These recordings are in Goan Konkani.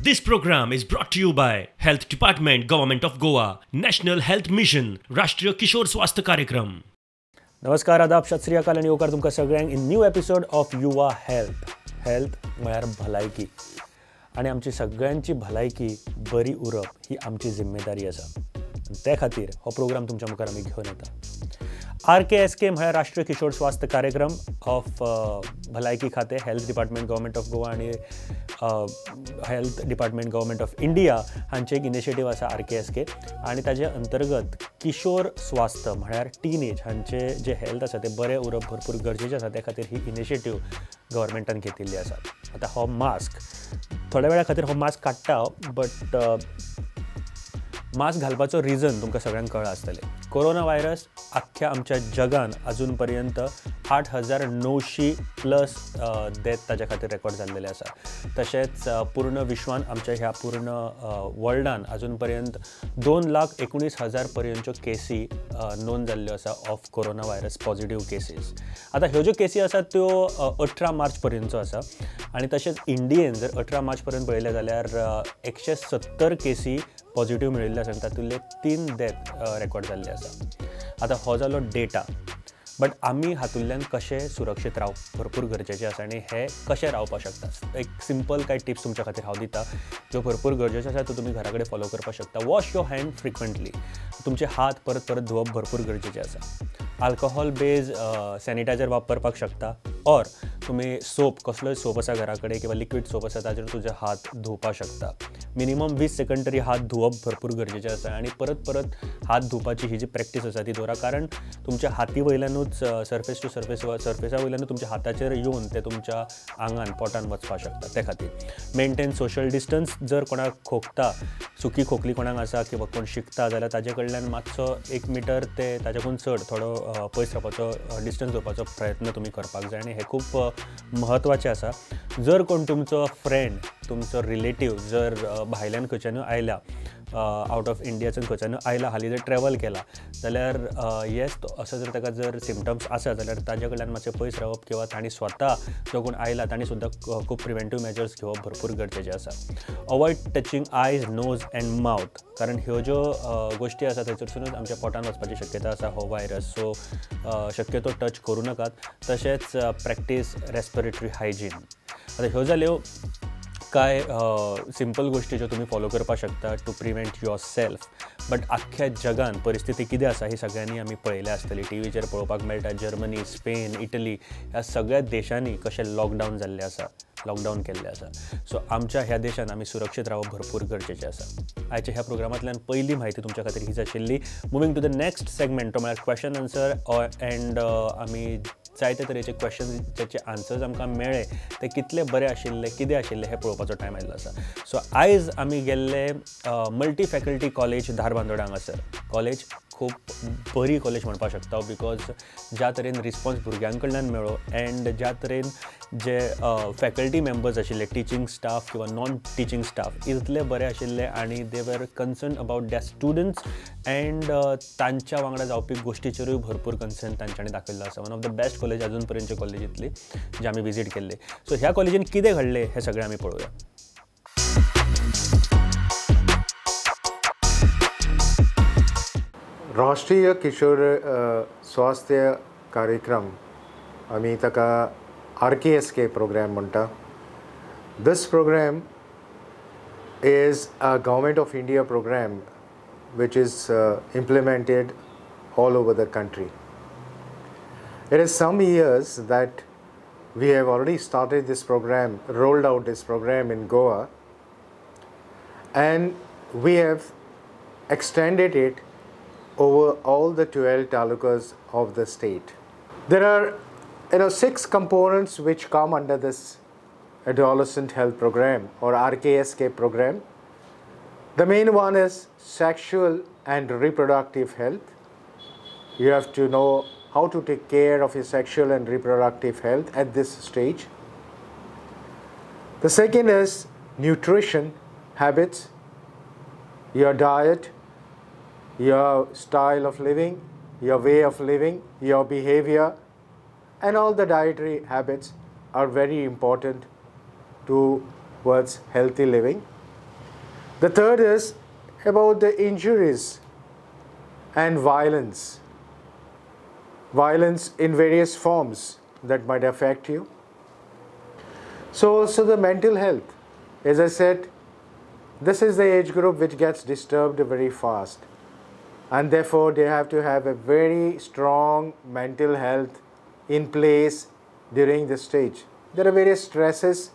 This program is brought to you by Health Department, Government of Goa, National Health Mission, Rashtriya Kishore Swasthya Karyakram. नमस्कार, आदाब, सत श्री अकाल आनी येवकार तुमकां सगळ्यांक in new episode of Yuva health. Health म्हळ्यार भलायकी आनी आमची सगळ्यांची भलायकी बरी उरप ही आमची जिम्मेदारी आसा. ते खातीर हो प्रोग्राम तुमच्या मुखार आमी घेवन येता. RKSK म्हळ्यार राष्ट्रीय किशोर स्वास्थ्य कार्यक्रम ऑफ भलायकी खातें, health department government of Goa आनी health department government of India हांचे एक इनिशिएटीव आसा RKSK आनी ताजे अंतर्गत किशोर स्वास्थ्य म्हळ्यार टीनेज हांचे जे हेल्थ आसा तें बरें उरप भरपूर गरजेचें आसा. ते खातीर ही इनिशिएटीव गव्हर्मेंटान घेतिल्ली आसा. आतां हो मास्क थोड्या वेळा खातीर हो मास्क काडटा, बट मास्क घालपाचो रिजन तुमकां सगळ्यांक कळ्ळां आसतलें. कोरोना व्हायरस आख्ख्या आमच्या जगान अजून पर्यंत 8,900 प्लस डेथ ताच्या खातीर रेकॉर्ड जाल्लेले आसा. तशेंच पूर्ण विश्वान आमच्या ह्या पूर्ण वर्ल्डान अजून पर्यंत 2,19,000 पर्यंतच्यो केसी नोंद जाल्ल्यो आसा of corona virus positive cases. आतां ह्यो ज्यो केसी आसात त्यो 18 मार्च पर्यंतचो आसा आनी तशेंच इंडियेन जर 18 मार्च पर्यंत पळयलें जाल्यार 170 केसी पॉझिटिव्ह मेळिल्ले आसा आनी तातूंतले 3 डेथ रेकॉर्ड जाल्ले आसा. आतां हो जालो डेटा, बट आमी हातूंतल्यान कशें सुरक्षीत रावप भरपूर गरजेचें आसा आनी हें कशें रावपाक शकता. एक सिंपल कांय टिप्स तुमच्या खातीर हांव दिता ज्यो भरपूर गरजेच्यो आसा, त्यो तुमी घरा कडेन फॉलो करपाक शकता. वॉश your hand frequently, तुमचे हात परत परत धुवप भरपूर गरजेचें आसा. अल्कोहोल बेज सॅनिटायझर वापरपाक शकता ऑर तुमी सोप, कसलोय सोप आसा घरा कडेन किंवा लिक्वीड सोप आसा ताजेर तुजे हात धुवपाक शकता. मिनिमम 20 सेकंड तरी हात धुवप भरपूर गरजेचें आसा आनी परत परत हात धुवपाची ही जी प्रॅक्टीस आसा ती दवरा, कारण तुमच्या हाती वयल्यानूच सर्फेस टू सर्फेस सर्फेसा वयल्यानूच तुमच्या हाताचेर येवन ते तुमच्या आंगान पोटान वचपाक शकता. ते खातीर मेंटेन सोशल डिस्टन्स. जर कोणाक खोकता, सुकी खोकली कोणाक आसा किंवा कोण शिकता जाल्यार ताजे कडल्यान मातसो 1 मिटर ते ताच्याकून चड थोडो पयस रावपाचो, डिस्टन्स दवरपाचो प्रयत्न तुमी करपाक जाय आनी हें खूब म्हत्वाचें आसा. जर कोण तुमचो फ्रेंड, तुमचो रिलेटीव जर भायल्यान खंयच्यानूय आयला, आवट ऑफ इंडियाच्यान खंयच्यानूय आयला, हालीं जर ट्रॅवल केला जाल्यार येस असो जर ताका जर सिमटम्स आसा जाल्यार ताजे कडल्यान मातशें पयस रावप किंवा तांणी स्वता जो कोण आयला तांणी सुद्दां खूब प्रिवेंटीव मेजर्स घेवप भरपूर गरजेचें आसा. Avoid touching eyes, nose and mouth, कारण ह्यो ज्यो गोश्टी आसा थंयसरसूनच आमच्या पोटान वचपाची शक्यता आसा हो व्हायरस. सो शक्यतो टच करूं नाकात. तशेंच प्रॅक्टीस रेस्पिरेटरी हायजीन. आतां ह्यो जाल्यो कांय सिंपल गोश्टी ज्यो तुमी फॉलो करपाक शकता to prevent your self. But आख्ख्या जगान परिस्थिती कितें आसा ही सगळ्यांनी आमी पळयल्या आसतली. टीव्हीचेर पळोवपाक मेळटा जर्मनी, स्पेन, इटली ह्या सगळ्या देशांनी कशें लॉकडावन जाल्लें आसा, लॉकडावन केल्लें आसा. सो आमच्या ह्या देशान आमी सुरक्षीत रावप भरपूर गरजेचें आसा. आयच्या ह्या प्रोग्रामांतल्यान पयली म्हायती तुमच्या खातीर हीच आशिल्ली. Moving to the next segment, तो म्हळ्यार क्वेश्चन आन्सर एंड आमी जायते तरेचे क्वेश्चन्स जाचे आन्सर्स आमकां मेळ्ळे ते कितले बरे आशिल्ले, कितें आशिल्ले हें पळोवपाचो टायम आयिल्लो आसा. सो आयज आमी गेल्ले मल्टी फॅकल्टी कॉलेज धारबांदोडा हांगासर. कॉलेज खूब बरी कॉलेज म्हणपाक शकता, because ज्या तरेन रिस्पॉन्स भुरग्यां कडल्यान मेळ्ळो एंड ज्या तरेन जे फॅकल्टी मेंबर्स आशिल्ले, टिचींग स्टाफ किंवा नॉन टिचींग स्टाफ इतले बरे आशिल्ले आनी they were concern about their students and तांच्या वांगडा जावपी गोश्टीचेरूय भरपूर कन्सर्न तांच्यांनी दाखयल्लो आसा. One of the best college अजून पर्यंतचे कॉलेजींतली जे आमी विजीट केल्ले. सो ह्या कॉलेजीन कितें घडलें हें सगळें आमी पळोवया. राष्ट्रीय किशोर स्वास्थ्य कार्यक्रम आमी ताका RKSK programme म्हणटा. This program is a government of India program which is implemented all over the country. It is some years that we have already started this program, rolled out this program in Goa, and we have extended it over all the 12 talukas of the state. There are 6 components which come under this adolescent health program or RKSK program. The main one is sexual and reproductive health. You have to know how to take care of your sexual and reproductive health at this stage. The second is nutrition habits, your diet, your style of living, your way of living, your behavior, and all the dietary habits are very important towards healthy living. The third is about the injuries and violence. Violence in various forms that might affect you. So also the mental health. As I said, this is the age group which gets disturbed very fast, and therefore they have to have a very strong mental health in place during this stage. There are various stresses,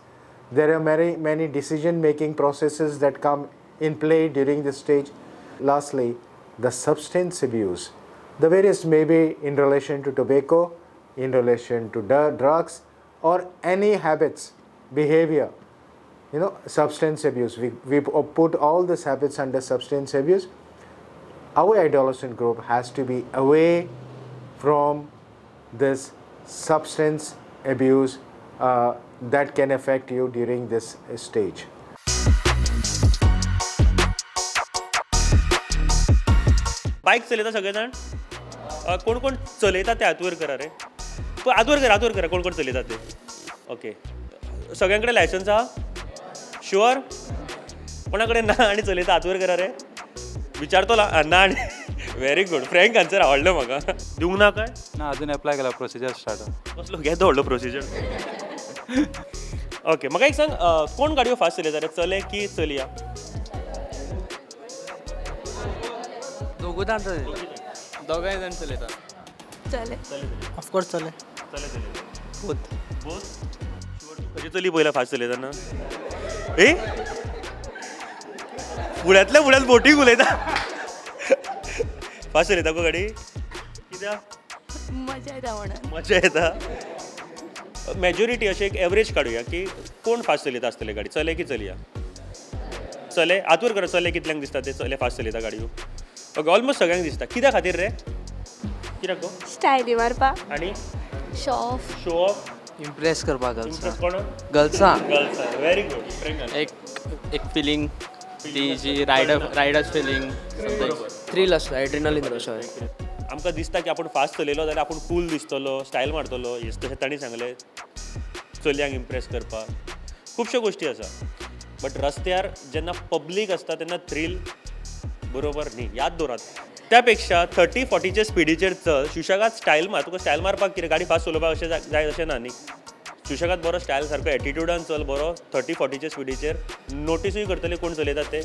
there are many, many decision-making processes that come in play during this stage. Lastly, the substance abuse. The various may be in relation to tobacco, in relation to drugs, or any habits, behavior. You know, substance abuse. We put all these habits under substance abuse. Our adolescent group has to be away from this substance abuse that can affect you during this stage. Bike चलयता सगळे जाण? कोण कोण चलयता ते हातवर करा रे. हातवर करा, हातवर करा. कोण कोण चलयता ते? ओके, सगळ्यां कडेन लायसन्स आहा? शुअर? कोणा कडेन ना आनी चलयता हातवर करा रे. विचारतो ना आनी व्हेरी गुड, फ्रँक आन्सर आवडलो म्हाका. दिवंक ना काय? ना, अजून एप्लाय केला, प्रोसिजर स्टार्ट. कसलो घेतो व्हडलो प्रोसिजर. ओके, म्हाका एक सांग, कोण गाडयो फास्ट चलयता रे, चले की चलया? दोगूय जाण चलयता. दोगांय जाण चलयता. चले. ऑफकोर्स चले. चले चलयता. बोथ. बोथ? खंयची चली पयला फास्ट चलयतना? ए फुड्यांतल्या फुड्यांत बोटीक उलयता. फास्ट चलयता गो गाडी? कित्याक? मजा येता म्हणून. मजा येता. मॅजॉरिटी अशें एक एवरेज काडुया की कोण फास्ट चलयता आसतले गाडी, चले की चलया? चले. हातवर करा, चले कितल्यांक दिसता ते चले फास्ट चलयता गाडयो? ओके, ऑलमोस्ट सगळ्यांक दिसता. कित्या खातीर रे? कित्याक गो? स्टायली मारपाक आनी show off. Show off, impress करपाक. इम्प्रेस कोण? गर्ल्सां. गर्ल्सां. Very good. एक एक फिलिंग ती जी रायडर्स फिलिंग, थ्रील आसता, एड्रिनलिन रश. आमकां दिसता की आपूण फास्ट चलयलो जाल्यार आपूण कूल दिसतलो, स्टायल मारतलो. तशें तांणी सांगलें चलयांक इम्प्रेस करपाक. खुबश्यो गोश्टी आसा, बट रस्त्यार जेन्ना पब्लीक आसता तेन्ना थ्रील बरोबर न्ही, याद दवरात. त्या पेक्षा 30 40चे स्पिडीचेर चल, सुशेगाद स्टायल मार. तुका स्टायल मारपाक कितें गाडी फास्ट चलोवपाक अशें जाय अशें ना न्ही. सुशेगाद बरो स्टायल, सारको एटिट्यूडान चल बरो 30 40चे स्पिडीचेर. नोटीसूय करतले कोण चलयता ते.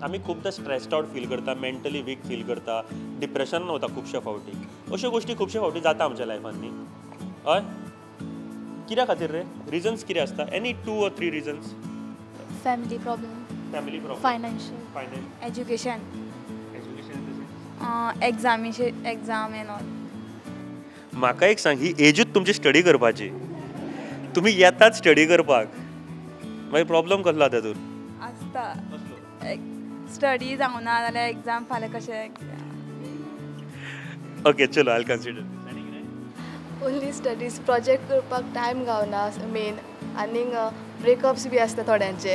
आमी खुबदां स्ट्रेस्ड आवट फील करता, मेंटली वीक फील करता, डिप्रेशनान वता खुबशे फावटी. अश्यो गोश्टी खुबशे फावटी जाता आमच्या लायफान न्ही? हय, कित्या खातीर रे? रिजन्स कितें आसता? Any 2 or 3 reasons? Family problem. Family problem. Financial. Finance. Education. Education. Exam and all. म्हाका एक सांग, ही एजूच तुमची स्टडी करपाची, तुमी येतात स्टडी करपाक, मागीर प्रॉब्लम कसलो जाता तातूंत? आसता स्टडी जावना जाल्यार एग्जाम फाल्यां कशें. ओके, चलो, I consider. Only studies, project करपाक टायम गावना मेन, आनीक ब्रेकअप्स बी आसता थोड्यांचे.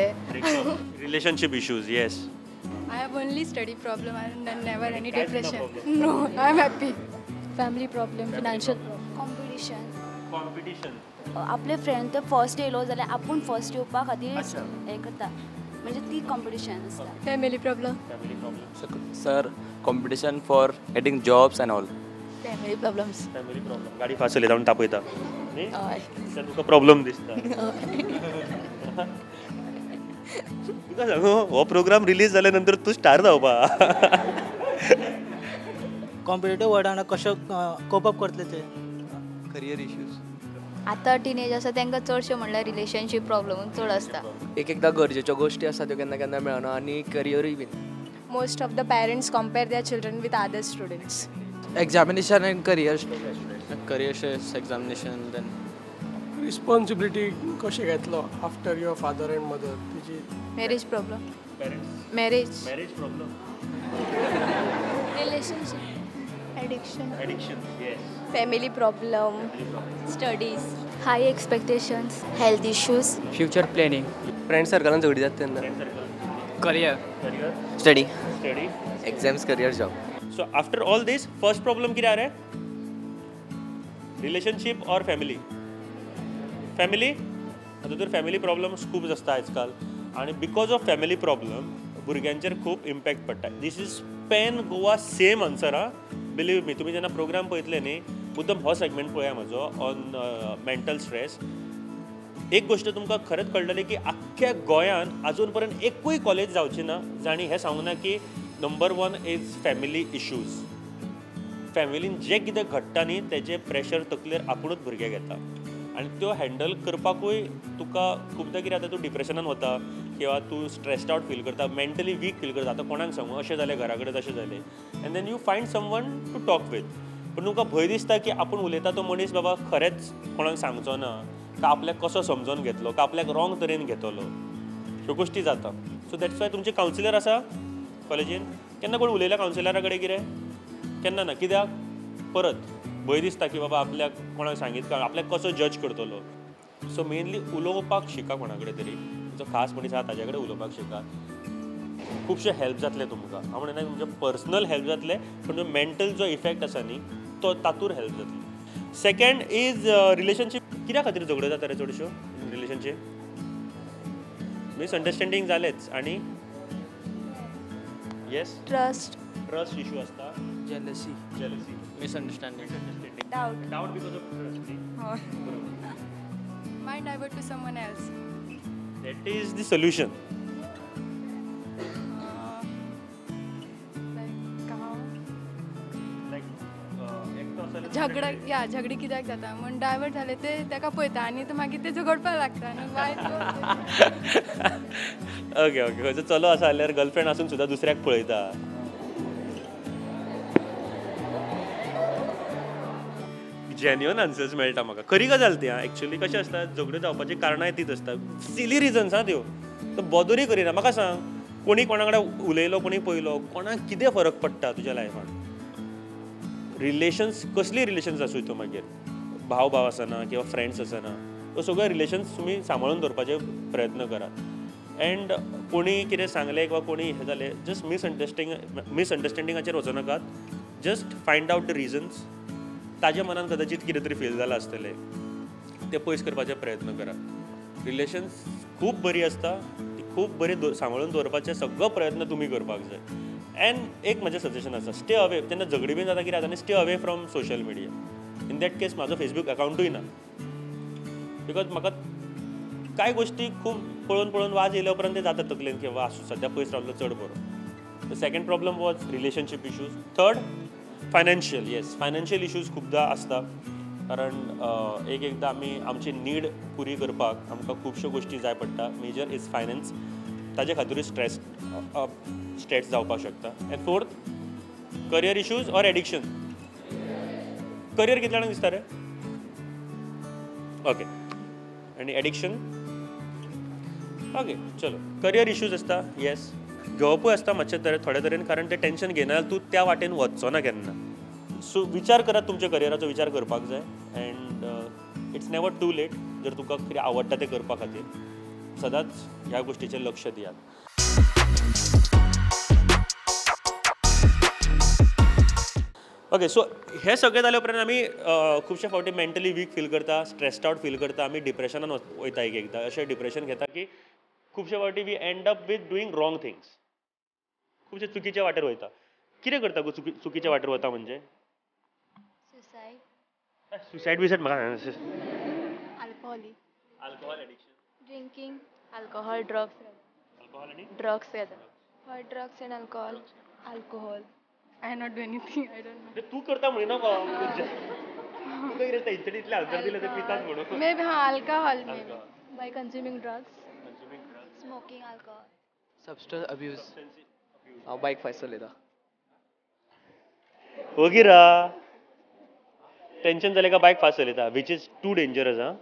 Relationship issues. Yes. I have only study problem and never any depression. No, I am happy. Family problem, financial problem, competition. Competition. आपले फ्रेंड तर फर्स्ट येयलो जाल्यार आपूण फर्स्ट येवपा खातीर हें करता, म्हणजे ती कॉम्पिटिशन आसता. Family problem. Family problem. Sir, competition for getting jobs and all. Family problems. Family problem. गाडी फास्ट चलयता म्हणून तापयता न्ही, तुका प्रॉब्लम दिसता. तुका सांगू, हो प्रोग्राम रिलीज जाल्या नंतर तूं स्टार जावपा. कॉम्पिटेटिव्ह वर्ल्डान कशें कोप अप करतले ते? Career issues. आतां टिनेज आसा तांकां चडशें म्हणल्यार रिलेशनशीप प्रॉब्लम चड आसता. एक एकदां गरजेच्यो गोश्टी आसता त्यो केन्ना केन्ना मेळना, आनी करियरूय been. Most of the parents compare their children with other students. Examination and career. Career stress, examination, then responsibility कशें घेतलो after your father and mother तिजी. Marriage problem. Parents. Marriage. Marriage problem. Relationship. Addiction. Addiction, yes. Family problem. Studies. High expectations. Health issues. Future planning. Friend सर्कलान झगडी जाता तेन्ना. Career. Career. Study. Study. Exams, career, job. So after all this, first problem कितें रे? Relationship or family? फॅमिली, आतां तर फॅमिली प्रॉब्लम्स खूब आसता आजकाल आनी because of family problem भुरग्यांचेर खूब इम्पॅक्ट पडटा. This is pan Goa same answer. आं, बिलीव मी, तुमी जेन्ना प्रोग्राम पळयतले न्ही, मुद्दम हो सेगमेंट पळया म्हजो ऑन मेंटल स्ट्रेस. एक गोश्ट तुमकां खरेंच कळटली की आख्ख्या गोंयान आजून पर्यंत एकूय कॉलेज जावची ना जाणी हें सांगूं ना की number 1 is family issues. फॅमिलीन जें कितें घडटा न्ही तेजें प्रेशर तकलेर आपुणूच भुरगे घेता आनी त्यो हँडल करपाकूय तुका खुबदां कितें जाता, तूं डिप्रेशनान वता किंवा तूं स्ट्रेस्ड आवट फील करता, मेंटली वीक फील करता. आतां कोणाक सांगूं, अशें जालें घरा कडेन, तशें जालें, and then you find someone to talk with. पूण तुमकां भंय दिसता की आपूण उलयता तो मनीस बाबा खरेंच कोणाक सांगचो ना, का आपल्याक कसो समजून घेतलो, का आपल्याक रॉंग तरेन घेतलो, ह्यो गोश्टी जाता. सो that's why तुमचे कावन्सिलर आसा कॉलेजीन, केन्ना कोण उलयला कावन्सिलरा कडेन कितें? केन्ना ना. कित्याक? परत भंय दिसता की बाबा आपल्याक कोणाक सांगीत का, आपल्याक कसो जज करतलो. सो मेनली उलोवपाक शिका कोणा कडेन तरी, जो खास मनीस आसा ताजे कडेन उलोवपाक शिका, खुबशें हेल्प जातलें तुमकां. हांव म्हणना तुमचें पर्सनल हेल्प जातलें, पूण जो मेंटल जो इफेक्ट आसा न्ही तो तातूर हेल्प जातली. Second is relationship. कित्या खातीर झगड्यो जाता रे चडश्यो रिलेशनशीप? मिसअंडरस्टँडींग जालेच आनी येस ट्रस्ट, ट्रस्ट इशू आसता, jealousy, jealousy, misunderstanding, doubt, doubt because of trust. Mind divert to someone else. That is the solution. झगडा, या झगडी कित्याक जाता म्हण डायवर्ट जाले ते ताका पळयता आनी ते मागीर ते झगडपाक लागता आनी वायट. ओके ओके, खंयचो चलो आसा जाल्यार गर्लफ्रेंड आसून सुद्दां दुसऱ्याक पळयता. जेन्युअन आन्सर्स मेळटा म्हाका. खरी गजाल ती. आं, एक्चुअली कशें आसता, झगड्यो जावपाची कारणांय तीच आसता, सिली रिजन्स आं त्यो, तो बॉदरूय करिना. म्हाका सांग, कोणी कोणा कडेन उलयलो, कोणी पळयलो, कोणाक कितें फरक पडटा तुज्या लायफान? रिलेशन्स, कसली रिलेशन्स आसूं त्यो, मागीर भाव भाव आसना किंवा फ्रेंड्स आसना, त्यो सगळे रिलेशन्स तुमी सांबाळून दवरपाचे प्रयत्न करात. एंड कोणी कितें सांगलें किंवा कोणी हें जालें, जस्ट मिसअंडरस्टँडिंगाचेर वचूं नाकात, just find out the reasons. ताज्या मनान कदाचित कितें तरी फील जालां आसतलें, तें पयस करपाचे प्रयत्न करात. रिलेशन्स खूब बरी आसता, ती खूब बरी सांबाळून दवरपाचे सगळो प्रयत्न तुमी करपाक जाय. एंड एक म्हजें सजेशन आसा, स्टे अवे. जेन्ना झगडी बीन जाता कितें जाता न्ही, stay away from social media. In that case म्हाजो फेसबूक अकावंटूय ना, because म्हाका कांय गोश्टी खूब पळोवन पळोवन वाज येयल्या उपरांत ते जाता तकलेन की बाबा आसूं, सद्या पयस रावलो चड बरो. Second problem was relationship issues. Third, financial. Yes, financial issues खुबदां आसता, कारण एक एकदां आमी आमची नीड पुरी करपाक आमकां खुबश्यो गोश्टी जाय पडटा. मेजर is finance, ताजे खातीरूय स्ट्रेस स्ट्रेस जावपाक शकता. And fourth, career issues or addiction. Career कितल्या जाणांक दिसता रे? ओके, आनी एडिक्शन? ओके, चलो, करियर इशूज आसता, येस, घेवपूय आसता मातशें थोडे तरेन, कारण तें टेंशन घेयना जाल्यार तूं त्या वाटेन वचचो ना केन्ना. सो विचार करात, तुमच्या करियराचो विचार करपाक जाय. And it's never too late जर तुका कितें आवडटा तें करपा खातीर सदांच ह्या गोश्टीचेर लक्ष दियात. ओके, सो हे सगळें जाल्या उपरांत आमी खुबशे फावटी मेंटली वीक फील करता, स्ट्रेस्ड आवट फील करता, आमी डिप्रेशनान वयता. एक एकदां अशें डिप्रेशन घेता की खुबशे फावटी we end up with doing wrong things, खुबशे चुकीच्या वाटेर वयता. कितें करता गो चुकीच्या वाटेर वता म्हणजे? सुसायड. सुसायड बिसायड म्हाका alcoholic, alcohol addiction, drinking, alcohol, drugs, alcohol आनी ड्रग्स घेता. Drugs and alcohol. Alcohol. I not do anything, I don't know. तूं करता म्हणिना तुका कितें दिसता इतले आन्सर दिले ते पितात म्हणून? मे बी हां, alcohol may be. By consuming drugs, smoking, alcohol, substance abuse. हांव बायक फास्ट चलयता. ओगी रा, टेंशन जालें काय बायक फास्ट चलयता, which is too dangerous. आं,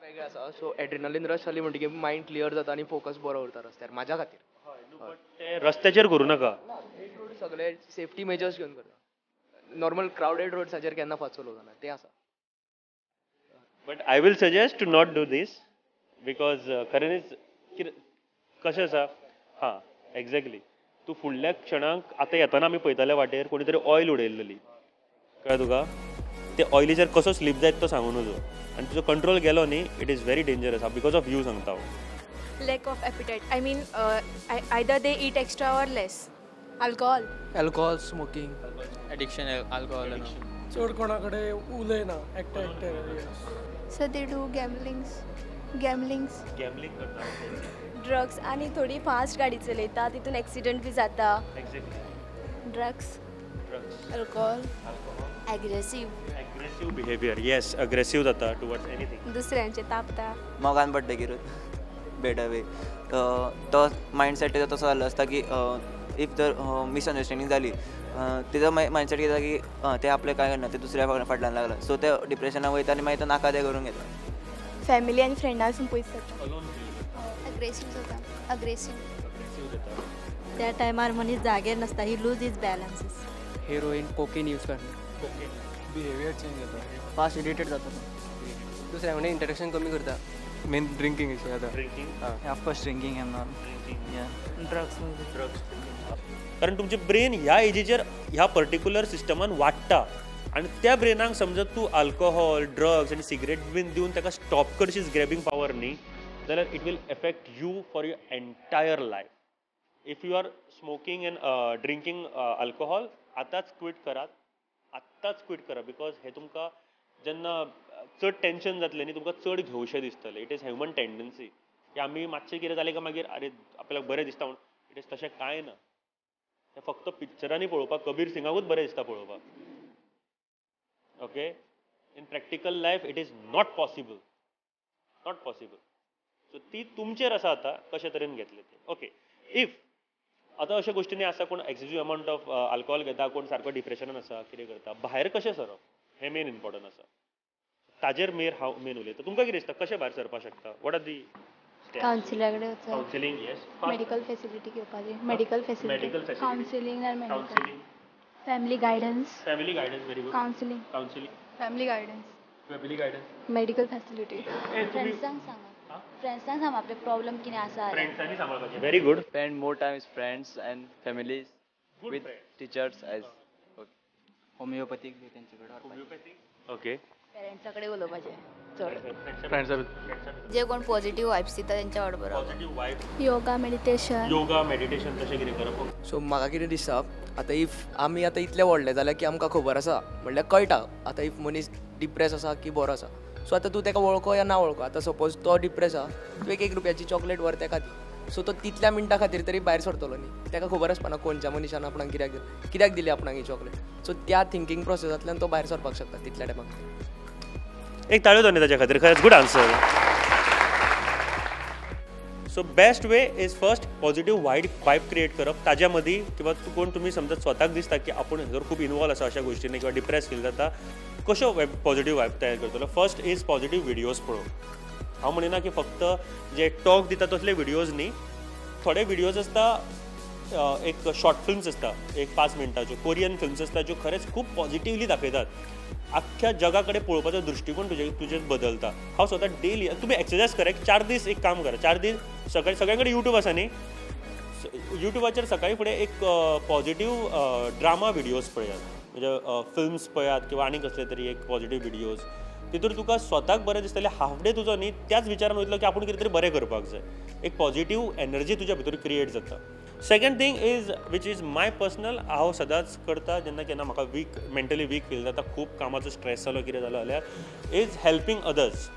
वेगळें आसा. सो एड्रिनलीन रश जाली म्हणटकीर मायंड क्लियर जाता आनी फोकस बरो उरता रस्त्यार. म्हाज्या खातीर ते रस्त्याचेर करूं नाका, रोड सगळे सेफ्टी मेजर्स घेवन करता. नॉर्मल क्रावडेड रोड्साचेर केन्ना फास्ट चलोवचो ना, तें आसा. But I will suggest to not do this because खऱ्यांनीच कितें कशें आसा, हां एग्जॅक्टली, तूं फुडल्या क्षणाक आतां येतना आमी पळयताले वाटेर कोणी तरी ऑयल उडयल्ली, कळ्ळें तुका? ते ऑयलीचेर कसो स्लीप जायत तो सांगू नजो आनी तुजो कंट्रोल गेलो न्ही, it is very dangerous. Because of you सांगता हांव. Lack of appetite. I mean, either they eat extra or less. Alcohol. Alcohol, smoking. Addiction, alcohol. चड कोणा कडेन उलयना, एकटे एकटे. So they do gamblings. Gamblings. Gambling करता. ड्रग्स आनी थोडी फास्ट गाडी चलयता, तितून एक्सिडंट बी जाता. Exactly. Drugs. Drugs. Alcohol. Alcohol. Aggressive. Aggressive behaviour. Yes, aggressive जाता टुवर्ड्स एनीथिंग. दुसऱ्यांचे तापता. मोगान पडटकीरूच बेटर वे तो मायंडसेट तेजो तसो जाल्लो आसता की if जर मिसअंडरस्टँडींग जाली तेजो मायंडसेट कितें की ते आपलें कांय करना, ते दुसऱ्या फाटल्यान लागला, सो ते डिप्रेशनाक वयता आनी मागीर तो नाका तें करून घेता. फॅमिली आनी फ्रेंडां पयस जाता. अग्रेसीव जाता. अग्रेसीव त्या टायमार मनीस जागेर नासता, he lose his balances. Heroin, cocaine use करना. बिहेवियर चेंज जाता, फास्ट इरिटेट जाता, दुसऱ्या कडेन इंटरेक्शन कमी करता. मेन ड्रिंकिंग इशू जाता. Drinking, of course drinking and all. Drugs. Drugs. कारण तुमचें ब्रेन ह्या एजीचेर ह्या पर्टिक्युलर सिस्टमान वाडटा आनी त्या ब्रेनाक समजा तूं अल्कोहोल, ड्रग्स आनी सिगरेट बीन दिवन ताका स्टॉप करशीच ग्रॅबींग पावर न्ही जाल्यार it will affect you for your entire life. If you are smoking and drinking alcohol, आतांच क्विट करात, आत्ताच क्विट करा. Because हे तुमकां जेन्ना चड टेंशन जातलें न्ही, तुमकां चड घेवशें दिसतलें. It is human tendency की आमी मातशें कितें जालें काय मागीर अरे आपल्याक बरें दिसता म्हूण. It is तशें कांय ना, तें फक्त पिक्चरांनी पळोवपाक, कबीर सिंगाकूच बरें दिसता पळोवपाक. Okay, in practical life it is not possible, not possible. So ती तुमचेर आसा आतां कशे तरेन घेतले ते. ओके, if आतां अश्या गोश्टींनी आसा, कोण एक्सेसीव अमावंट ऑफ अल्कोहोल घेता, कोण सारको डिप्रेशनान आसा, कितें करता, भायर कशें सरप हें मेन इम्पॉर्टंट आसा. ताजेर मेर हांव मेन उलयता. तुमकां कितें दिसता कशें भायर सरपाक शकता? What are the कावन्सिलरा कडेन वचप. कावन्सिलींग, येस. मेडिकल फेसिलिटी घेवपाची. Medical facility. Medical facility. Counselling आनी medical. Family guidance. Family guidance, very good. Counselling. Counselling. Family guidance. Family guidance. Medical facility. फ्रेंड्सांक सांगा, फ्रेंड्सांक सांग आपले प्रॉब्लम कितें आसा. फ्रेंड्सांनी सांबाळपाचें. Very good. Spend more time with friends and families, with teachers as. Homeopathic बी तेंचे कडेन. Homeopathic, okay. पेरंट्सा कडेन उलोवपाचें चड. फ्रेंड्सा जे कोण पॉझिटिव्ह वायब्स दिता तेंच्या बरोबर. Positive vibes. Yoga, meditation. Yoga, meditation तशें कितें करप. सो म्हाका कितें दिसता आतां if आमी आतां इतले व्हडले जाल्यार की आमकां खबर आसा, म्हणल्यार कळटा आतां if मनीस डिप्रेस आसा की बरो आसा. सो आतां तूं ताका वळखो या ना वळखो, आतां सपोज तो डिप्रेस आसा, तूं एक रुपयाची चॉकलेट व्हर ताका दी, सो तो तितल्या मिनटां खातीर तरी भायर सरतलो न्ही. ताका खबर आसपाना कोणच्या मनशान आपणाक कित्याक दिली आपणाक ही चॉकलेट. सो त्या थिंकींग प्रोसेसांतल्यान तो भायर सरपाक शकता तितल्या टायमा खातीर. एक ताळयो दोनी ताच्या खातीर, खरेंच good answer. So best way is first positive vibe create करप ताज्या मदीं, किंवा कोण तुमी समजा स्वताक दिसता की आपूण जर खूब इनवॉल्व आसा अशा गोश्टींनी किंवा डिप्रेस फील जाता, कश्यो पॉझिटिव्ह वायब तयार करतलो? फर्स्ट is positive videos पळोवप. हांव म्हणिना की फक्त जे टॉक दिता तसले व्हिडियोज न्ही, थोडे व्हिडियोज आसता, एक शॉर्ट फिल्म्स आसता एक 5 मिनटाच्यो, कोरियन फिल्म्स आसता ज्यो खरेंच खूब पॉझिटिवली दाखयतात. अख्ख्या जगा कडेन पळोवपाचो दृश्टिकोन तुजेर बदलता. हांव स्वता डेली, तुमी एक्सरसायज करा, एक 4 दीस एक काम करा, 4 दीस सकाळी सगळ्यां कडेन युट्यूब आसा न्ही, युट्यूबाचेर सकाळी फुडें एक पॉझिटिव्ह ड्रामा व्हिडियोज पळयात, म्हणजे फिल्म्स पळयात किंवा आनी कसले तरी एक पॉझिटिव्ह व्हिडियोज, तितूर तुका स्वताक बरें दिसतलें. हाफ डे तुजो न्ही त्याच विचारान वयतलो की आपूण कितें तरी बरें करपाक जाय, एक पॉझिटिव्ह एनर्जी तुज्या भितर क्रिएट जाता. Second thing is which is my personal, हांव सदांच करता जेन्ना केन्ना म्हाका वीक, मेंटली वीक फील जाता, खूब कामाचो स्ट्रेस जालो कितें जालो जाल्यार, is helping others.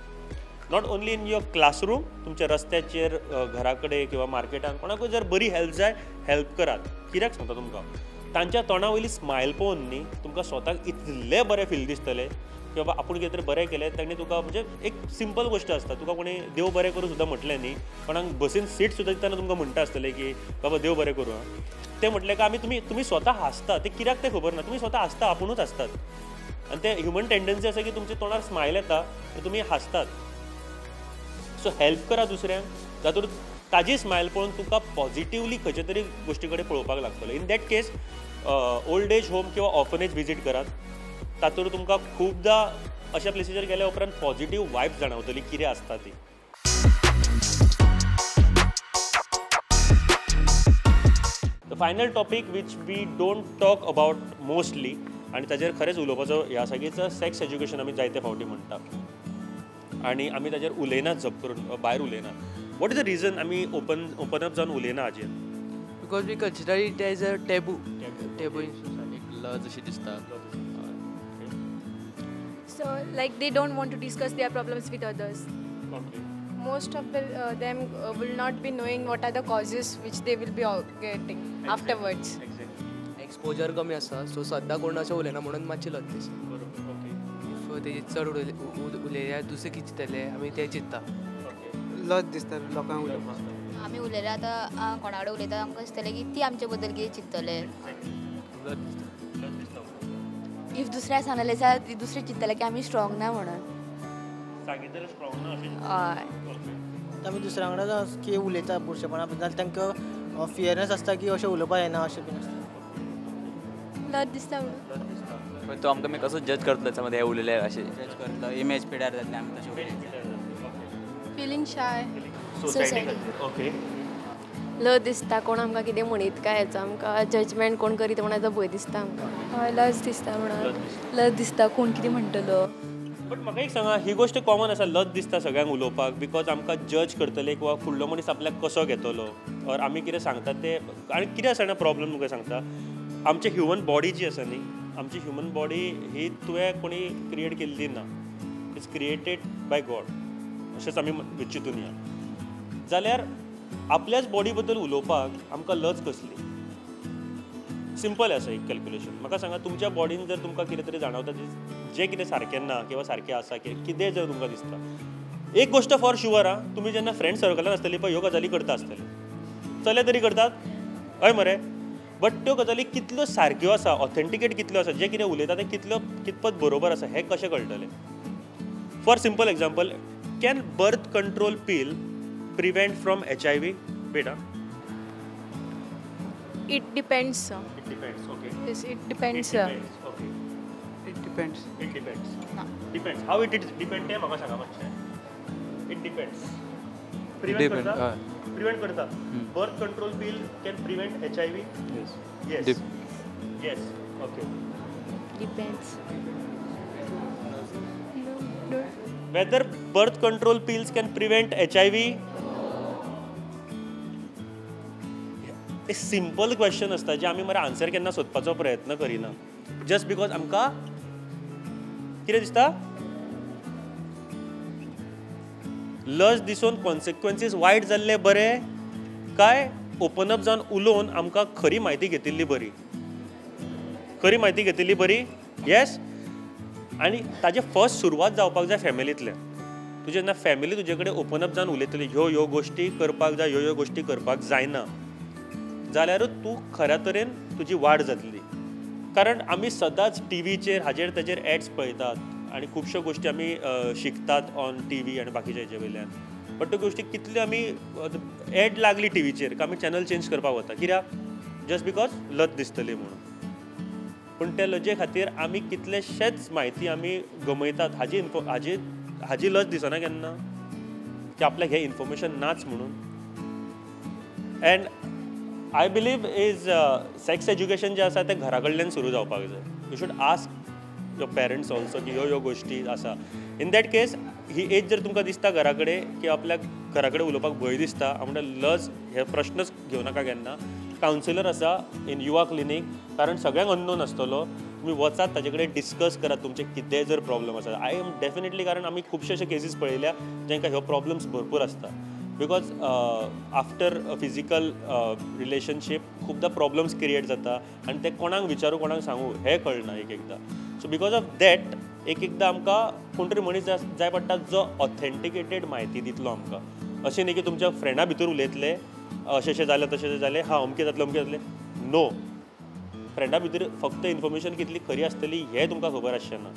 Not only in your classroom, तुमच्या रस्त्याचेर, घरा कडेन किंवा मार्केटान कोणाकूय जर बरी हेल्प जाय, हेल्प करात. कित्याक सांगता तुमकां, तांच्या तोंडा वयली स्मायल पळोवन न्ही तुमकां स्वताक इतलें बरें फील दिसतलें की बाबा आपूण कितें तरी बरें केलें ताणें तुका. म्हणजे एक सिंपल गोश्ट आसता, तुका कोणी देव बरें करूं सुद्दां म्हटलें न्ही, कोणाक बसीन सीट सुद्दां दितना तुमकां म्हणटा आसतलें की बाबा देव बरें करूं. आं, तें म्हटलें काय आमी तुमी स्वता हांसता, तें कित्याक तें खबर ना, तुमी स्वता हांसता, आपुणूच हांसतात. आनी तें ह्युमन टेंडन्सी आसा की तुमच्या तोंडार स्मायल येता आनी तुमी हांसतात. सो हेल्प करा दुसऱ्यांक, जातूंत ताजी स्मायल पळोवन तुका पॉझिटिवली खंयच्या तरी गोश्टी कडेन पळोवपाक लागतलो. In that case old age home किंवा ऑर्फनेज विजीट करात, तातूंत तुमकां खुबदां अशा प्लेसीचेर गेल्या उपरांत पॉझिटिव्ह वायब्स जाणवतली कितें आसता ती. The final topic which we don't talk about mostly आनी ताजेर खरेंच उलोवपाचो हें आसा की सेक्स एज्युकेशन आमी जायते फावटी म्हणटा आनी आमी ताजेर उलयनात, जप करून भायर उलयनात. What is the reason आमी ओपन अप जावन उलयना हाजेर? Because we consider it as a taboo in society. लज अशी दिसता. So like they don't want to discuss their problems with others. Okay. Most of them will not be knowing what are the causes which they will be getting afterwards. Exactly. Exposure कमी आसा, सो सद्दां कोण अशें उलयना म्हणून मातशी लज दिसता. बरोबर. ओके. If तेजी चड उलयल्यार दुसरे कितें चिंततले आमी तें चिंतता. लज दिसता लोकांक उलोवपाक. आमी उलयल्यार आतां कोणा कडेन उलयता आमकां दिसतलें की ती आमचे बद्दल कितें चिंततले. लज दिसता. If दुसऱ्या सांगलें जाल्यार दुसरे चिंततले की आमी स्ट्रॉंग ना म्हणून. सांगितलें स्ट्रॉंग ना अशें. हय. आमी दुसऱ्या वांगडा की उलयता बुरशेपणा जाल्यार तांकां फियरनेस आसता की अशें उलोवपाक येना अशें बीन आसता. लज दिसता म्हणून. तो आमकां मागीर कसो जज करतलो समज हे उलयले अशें जज करतलो, इमेज पिड्यार जातली आमी तशें उलयता. Feeling shy. Society खातीर. ओके. लज दिसता कोण आमकां कितें म्हणीत काय हेचो आमकां जजमेंट कोण करीत म्हण हेचो भंय दिसता आमकां. हय, लज दिसता म्हणून. लज दिसता कोण कितें म्हणटलो. बट म्हाका एक सांगा, ही गोश्ट कॉमन आसा, लज दिसता सगळ्यांक उलोवपाक because आमकां जज करतले किंवा फुडलो मनीस आपल्याक कसो घेतलो ऑर आमी कितें सांगता तें. आनी कितें आसा ना प्रॉब्लम तुमकां सांगता, आमची ह्युमन बॉडी जी आसा न्ही, आमची ह्युमन बॉडी ही तुवें कोणी क्रिएट केल्ली ना, it's created by God अशेंच आमी चिंतून या. जाल्यार आपल्याच बॉडी बद्दल उलोवपाक आमकां लज कसली? सिंपल आसा एक कॅल्क्युलेशन. म्हाका सांगा, तुमच्या बॉडीन जर तुमकां कितें तरी जाणवता जें कितें सारकें ना किंवा सारकें आसा कितें जर तुमकां दिसता, एक गोश्ट फॉर शुअर आं, तुमी जेन्ना फ्रेंड सर्कलान आसतली पळय ह्यो गजाली करता आसतले, चले तरी करतात हय मरे, बट त्यो गजाली कितल्यो सारक्यो आसा, ऑथेंटिकेट कितल्यो आसा, जें कितें उलयता तें कितल्यो कितपत बरोबर आसा हें कशें कळटलें? For simple example, can birth control pill prevent from HIV? बेटा. It depends, sir. It depends, okay. Yes, it depends, it sir. Depends, okay. It depends. It depends. No. Depends. How it depend ते म्हाका सांगा मातशें. It depends. Prevent करता? Prevent करता. Birth control pill can prevent HIV? Yes. Yes. Yes. Okay. Depends. No. Whether birth control pills can prevent HIV? Simple question आसता जे आमी मरे आन्सर केन्ना सोदपाचो प्रयत्न करिना, जस्ट because आमकां कितें दिसता लज दिसून कॉन्सिक्वन्सीस वायट जाल्ले बरे काय ओपन अप जावन उलोवन आमकां खरी म्हायती घेतिल्ली बरी? खरी म्हायती घेतिल्ली बरी. येस. आनी ताजे फर्स्ट सुरवात जावपाक जाय फॅमिलींतल्यान. तुजें जेन्ना फॅमिली तुजे कडेन ओपन अप जावन उलयतली, ह्यो ह्यो गोश्टी करपाक जाय, ह्यो ह्यो गोश्टी करपाक जायना, जाल्यारूच तूं खऱ्या तरेन तुजी वाड जातली. कारण आमी सदांच टिवीचेर हाजेर ताजेर एड्स पळयतात आनी खुबश्यो गोश्टी आमी शिकतात ऑन टिवी आनी बाकीच्या हेजे वयल्यान, बट त्यो गोश्टी कितल्यो आमी एड लागली टिवीचेर काय आमी चॅनल चेंज करपाक वता, कित्याक? जस्ट because लज दिसतली म्हणून. पूण त्या लजे खातीर आमी कितलेशेच म्हायती आमी गमयतात. हाजी हाजी लज दिसना केन्ना की आपल्याक हें इन्फॉर्मेशन नाच म्हणून. And I believe is sex education जें आसा तें घरा कडल्यान सुरू जावपाक जाय. You should ask your parents also की ह्यो ह्यो गोश्टी आसा. In that case he as जर तुमकां दिसता घरा कडेन की आपल्याक घरा कडेन उलोवपाक भंय दिसता, हांव म्हणटा लज हे प्रश्नच घेवं नाका केन्ना. कावन्सिलर आसा इन युवा क्लिनीक, कारण सगळ्यांक अननोन आसतलो, तुमी वचात ताजे कडेन डिस्कस करात तुमचे कितेंय जर प्रॉब्लम आसा. I am definitely, कारण आमी खुबशे अशे केसीस पळयल्या जांकां ह्यो प्रॉब्लम्स भरपूर आसता, because after physical relationship खुबदां प्रॉब्लम्स क्रिएट जाता आनी ते कोणाक विचारू कोणाक सांगू हें कळना एक एकदां. सो because of that एक एकदां आमकां कोण तरी मनीस जाय पडटा जो ऑथेंटिकेटेड म्हायती दितलो आमकां. अशें न्ही की तुमच्या फ्रेंडा भितर उलयतले अशें अशें जालें तशें जालें, हां अमकें जातलें अमकें जातलें. नो, फ्रेंडा भितर फक्त इन्फॉर्मेशन कितली खरी आसतली हें तुमकां खबर आसचें ना.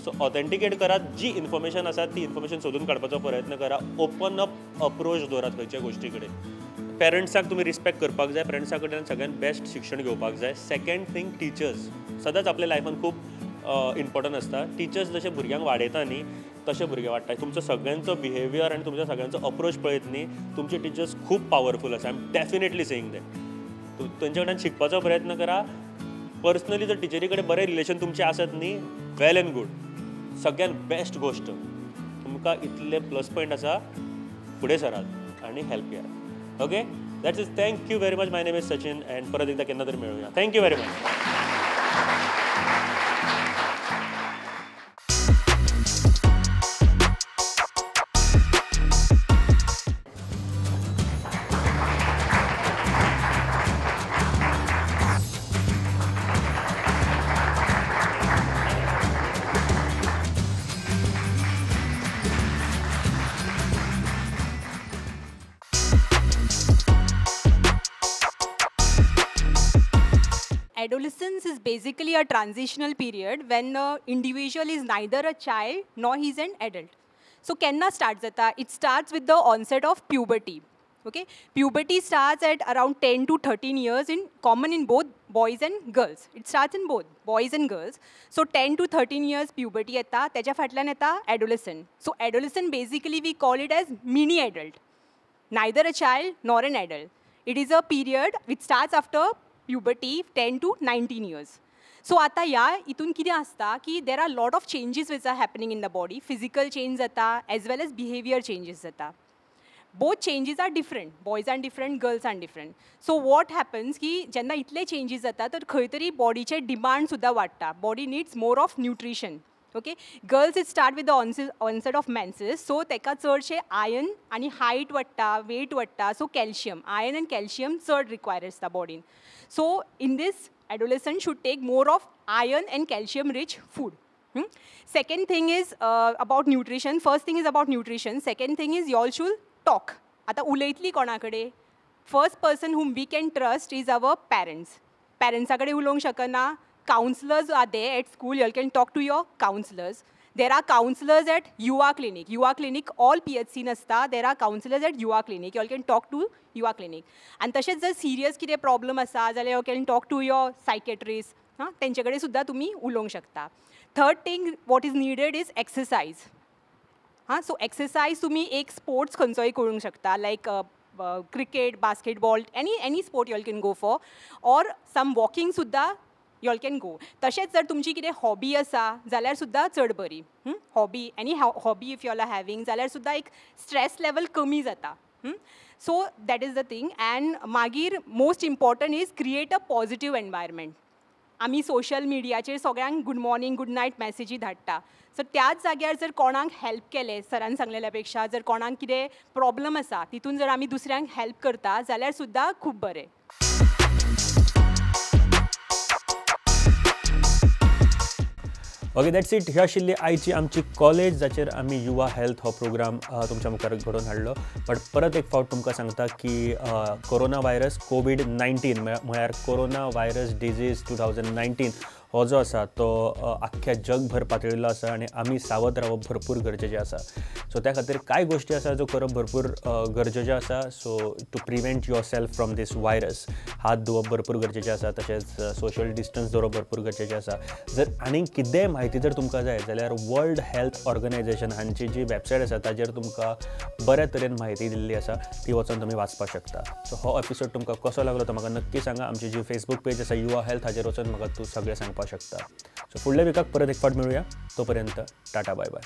सो ऑथेंटिकेट करात, जी इन्फॉर्मेशन आसा ती इन्फॉर्मेशन सोदून काडपाचो प्रयत्न करा, ओपन अप अप्रोच दवरात खंयच्या गोश्टी कडेन. पेरंट्साक तुमी रिस्पेक्ट करपाक जाय, पेरंट्सा कडल्यान सगळ्यान बेस्ट शिक्षण घेवपाक जाय. सेकंड थींग, टिचर्स सदांच आपल्या लायफान खूब इम्पॉर्टंट आसता. टिचर्स जशे भुरग्यांक वाडयता न्ही तशे भुरगे वाडटा. तुमचो सगळ्यांचो बिहेवियर आनी तुमच्या सगळ्यांचो अप्रोच पळयत न्ही, तुमचे टिचर्स खूब पावरफूल आसा. I am definitely saying that. तेंच्या कडल्यान शिकपाचो प्रयत्न करा. पर्सनली जर टिचरी कडेन बरें रिलेशन तुमचें आसत न्ही, वेल एंड गूड, सगळ्यात बेस्ट गोश्ट. तुमकां इतले प्लस पॉयंट आसा, फुडें सरात आनी हेल्प घेयात. Okay, that's is. Thank you very much. My name is Sachin and परत एकदा केन्ना तरी मेळुया. Thank you very much. Adolescence is basically a transitional period when the individual is neither a child nor he is an adult. So kenna start jata? It starts with the onset of puberty. Okay, puberty starts at around 10 to 13 years, in common in both boys and girls. It starts in both boys and girls. So 10 to 13 years puberty yeta, teja fatlan yeta adolescent. So adolescent basically we call it as mini adult. Neither a child nor an adult. It is a period which starts after puberty, 10 to 19 years. So आता या इतून कितें आसता की there are lot of changes which are happening in the body. Physical change जाता as well as behavior changes जाता. Both changes are different. Boys are different, girls are different. So what happens की जेन्ना इतले changes जाता तर खंय तरी बॉडीचे डिमांड सुद्दां वाडटा. Body needs more of nutrition. Okay, girls it start with the onset of menses. So तेका चडशे आयर्न आनी हायट वाडटा, वेट वाडटा. So calcium, iron and calcium चड रिक्वायर आसता बॉडीन. So in this adolescent should take more of iron and calcium rich food. Second thing is about nutrition. First thing is about nutrition. Second thing is y'all should talk. आतां उलयतली कोणा कडेन? First person whom we can trust is our parents. पॅरंट्सा कडेन उलोवंक शकना, counselors are there at school. You all can talk to your counselors. There are counselors at Yuva Clinic. Yuva Clinic, all PHC nasta. There are counselors at Yuva Clinic. You all can talk to Yuva Clinic. And तशेंच जर सिरियस कितें प्रॉब्लम आसा जाल्यार you can talk to your psychiatrist. हां, तेंचे कडेन सुद्दां तुमी उलोवंक शकता. Third thing what is needed is exercise. हां, सो एक्सरसायज तुमी एक स्पोर्ट्स खंयचोय करूंक शकता, like cricket, basketball, any sport you all can go for, or some walking सुद्दां you all can go. तशेंच जर तुमची कितें हॉबी आसा जाल्यार सुद्दां चड बरी. Hobby, any hobby if you all are having जाल्यार सुद्दां एक स्ट्रेस लेवल कमी जाता. So that is the thing. And मागीर most important is create a positive environment. आमी सोशल मिडियाचेर सगळ्यांक गूड मॉर्निंग, गूड नायट मॅसेजी धाडटा. सो त्याच जाग्यार जर कोणाक हेल्प केलें, सरान सांगलेल्या पेक्षा जर कोणाक कितें प्रॉब्लम आसा तितून जर आमी दुसऱ्यांक हेल्प करता जाल्यार सुद्दां खूब बरें. Okay, that's it. ही आशिल्ली आयची आमची कॉलेज जाचेर आमी युवा हेल्थ हो प्रोग्राम तुमच्या मुखार घडोवन हाडलो. बट परत एक फावट तुमकां सांगता की कोरोना व्हायरस कोवीड-19 म्हळ्यार कोरोना व्हायरस डिजीज 2019 हो जो आसा तो आख्ख्या जगभर पातळिल्लो आसा आनी आमी सावध रावप भरपूर गरजेचें आसा. सो त्या खातीर कांय गोश्टी आसा ज्यो करप भरपूर गरजेच्यो आसा. So to prevent yourself from this virus, हात धुवप भरपूर गरजेचें आसा, तशेंच सोशल डिस्टन्स दवरप भरपूर गरजेचें आसा. जर आनीक कितेंय म्हायती जर तुमकां जाय जाल्यार वर्ल्ड हेल्थ ऑर्गनायझेशन हांची जी वेबसायट आसा ताजेर तुमकां बऱ्या तरेन म्हायती दिल्ली आसा, ती वचून तुमी वाचपाक शकता. सो हो एपिसोड तुमकां कसो लागलो तो म्हाका नक्की सांगा. आमची जी फेसबूक पेज आसा युवा हेल्थ हाजेर वचून म्हाका तूं सगळें सांगपाक शकता. सो फुडल्या विकाक परत एक फावट मेळुया. तोपर्यंत टाटा, बाय बाय.